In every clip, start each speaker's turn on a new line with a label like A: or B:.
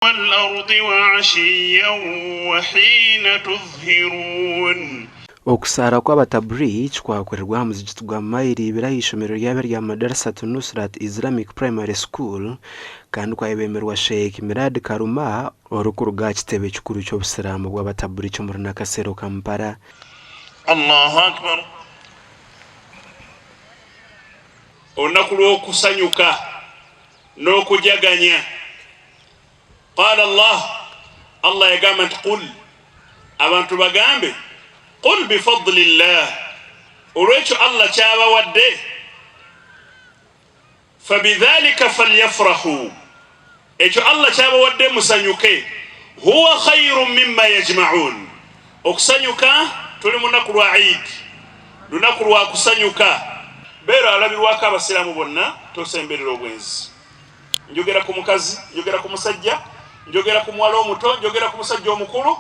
A: Wal-ardi wa-ashiyyan wa-hiina tudhhiruun.
B: Okusaara kw'Abatabriiki kwakorerwa aha muzigiti gwa mayiro ibiri aha ishomero ryabo erya Madrasat Nusrat Islamic Primary School kandi kwayebemerwa Sheikh Mirad Karuma orikuruga aha kitebe kikuru ky'obusiraamu bw'Abatabriiki omuri Nakasero, Kampala.
A: Allahu Akbar. Olunaku lw'okusanyuka n'okujaganya. Qaala Allah, Allah yagamba nti, Qul, abantu bagambe, Qul bifadli llah, olwekyo Allah kyabawadde, fabidhalika falyafrahu, ekyo Allah kyabawadde musanyuke, huwa khairun mimma yajmaun, okusanyuka tuli munaku lwa Eid, lunaku lwa kusanyuka. Beera alabirwako abasiraamu bonna, tosemberera obwenzi. Njogera ku mukazi, njogera ku musajja, njogera ku muwala omuto, njogera ku musajja omukulu,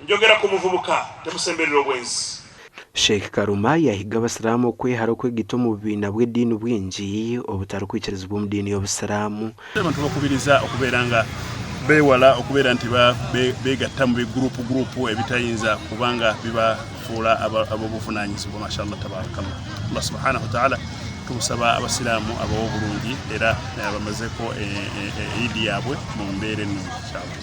A: njogera ku muvubuka, temusemberera obwenzi.
B: Sheikh Karuma yahiga abasiraamu okwehara okwegaita omu bubiina bw'ediini bwingi obutarikwikirizibwa omu diini y'obusiraamu.
A: Abantu bakubiriza okubeera nga beewala okubeera nti beegatta mu bigurupu gurupu ebitayinza kuba nga bibafuula ab'obuvunaanyizibwa. Mashallah tabarakallah. Allah subhanahu wa ta'ala Tumusaba abasiraamu abawe obulungi era bamazeko Eid yaabwe mu mbeera ennungi inshallah.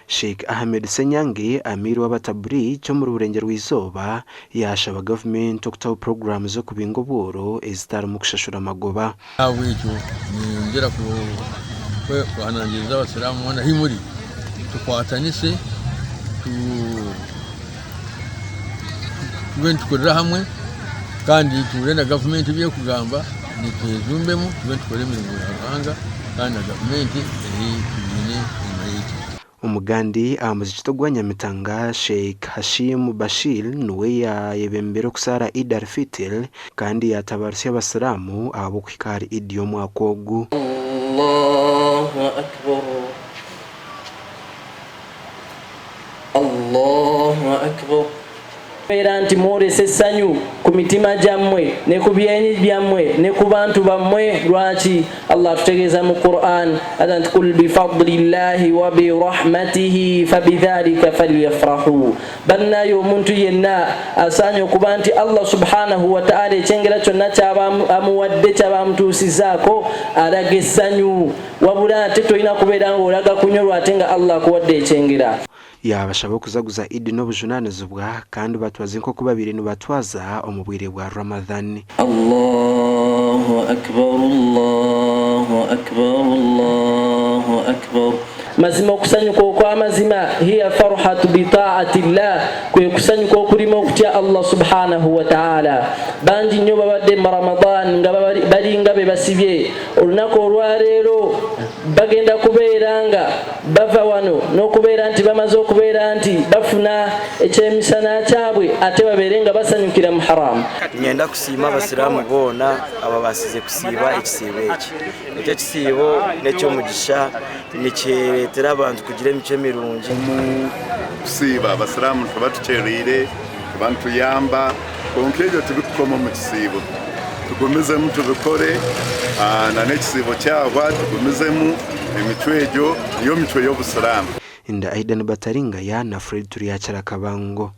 B: Sheikh Ahmed Ssenyange, Amiir w'Abataburiiki omuri Burengyerwa-izooba yaashaba gavumenti okutaho puroguraamu z'okubinga obworo ezitarimu kushashura magoba.
C: N'ahabw'ekyo niinyongyera kwehanangiriza Abasiraamu mwena ahu muri, tukwatanise, tube nitukorera hamwe kandi tuhurire na gavumenti ebi erikugamba nitwejumbemu tube nitukora emirimo ya Ruhanga kandi na gavumenti eri tugiine enyima yaitu.
B: Omugandi aha muzigiti ogwa Nyamitanga, Sheikh Hashim Bashir niwe yaayebembire okusaara Eid al-Fitr kandi yaatabarutsya abasiraamu ahabw'okuhika ahari Eid y'omwaka ogu.
D: Allahu Akbar. Allahu Akbar.
E: Era nti mwolesa essanyu ku mitima gyammwe ne ku byenyi byammwe ne ku bantu bammwe. Lwaki? Allah atutegeeza mu Qur'an aga nti kul bifadlillahi wa birahmatihi fabidhalika falyafrahu. Bannaye omuntu yenna asaanye okuba nti Allah subhanahu wa ta'ala ekyengera kyonna kyaba amuwadde kyaba amutuusizaako alaga essanyu. Wabula ate tolina kubeera nga olaga kunyolwa ate nga Allah akuwadde ekyengera.
B: Yaabashaba okuzaguza Eid n'obujunaanizibwa kandi batwaze nk'oku babaire nibatwaza omu bwire bwa Ramadhan.
D: Allahu Akbar Allahu Akbar Allahu Akbar.
E: Mazima okusanyuka okwamazima, hiya farhatu bitaati llah, kwe kusanyuka okulimu okutya Allah subhanahu wataala. Bangi nnyo babadde mu Ramadan nga balinga be basibye. Olunaku olwaleero bagenda kubeera nga bava wano n'okubeera nti bamaze okubeera nti bafuna ekyemisana kyabwe ate babeere nga basanyukira mu haramu.
F: Niinyenda kusiima abasiraamu boona ababaasize kusiiba ekisiibo eki. Eki ekisiibo n'eky'omugisha nikireetera abantu kugira emicwe mirungi.
G: Omu kusiiba abasiraamu nituba tukyereire, tuba nituyamba kwonka ebyo tibikukoma omu kisiibo. Tugumizemu tubikore n'ekisiibo kyahwa tugumizemu emicwe egyo niyo micwe y'obusiraamu.
B: Nda Aidan Bataringaya na Fred Turyakira Kabango.